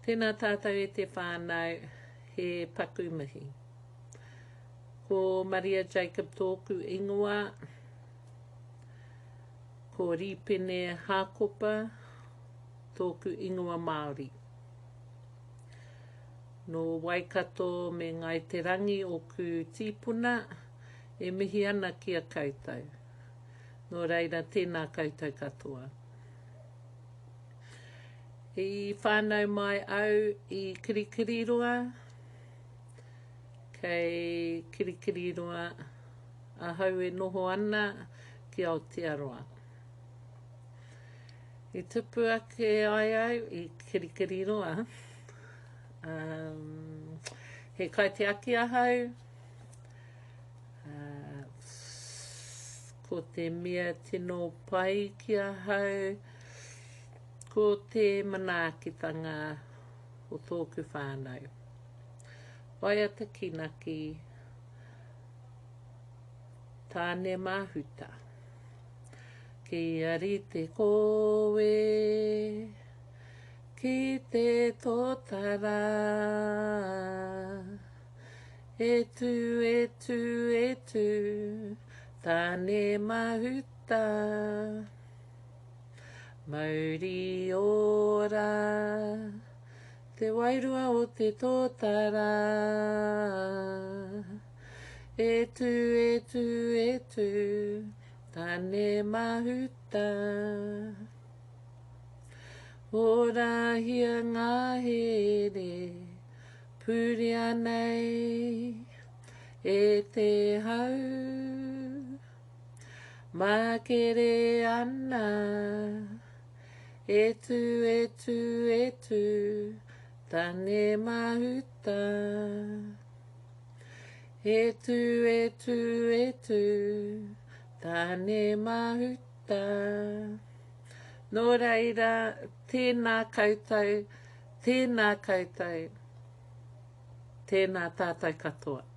Tēnā tātou e te whānau, he paku mihi. Ko Maria Jacob tōku ingoa, ko Rīpene Hākopa tōku ingoa Māori. Nō Waikato me Ngāi Te Rangi ōku tīpuna, e mihi ana ki a koutou. Nō reira, tēnā koutou katoa. I whānau mai au i Kirikiriroa, kei Kirikiriroa ahau e noho ana ki Aotearoa. I tupu ake ai au i Kirikiriroa. Um, he kaitiaki ahau, uh, ko te mea tino pai ki ahau, Ko te manaakitanga o tōku whānau. Waiata kinaki, Tāne Mahuta. Kia rite koe ki te totara E tū, e tū, e tū, Tāne Mahuta. Mauri ora, te wairua o te tōtara. E tū, e tū, e tū, Tāne Mahuta. Horahia ngā here, purea nei e te hau. Makere ana, e tū, e tū, e tū, Tane Mahuta. E tū, e tū, e tū, Tane Mahuta. Nō reira, tēnā koutou, tēnā koutou, tēnā tātou katoa.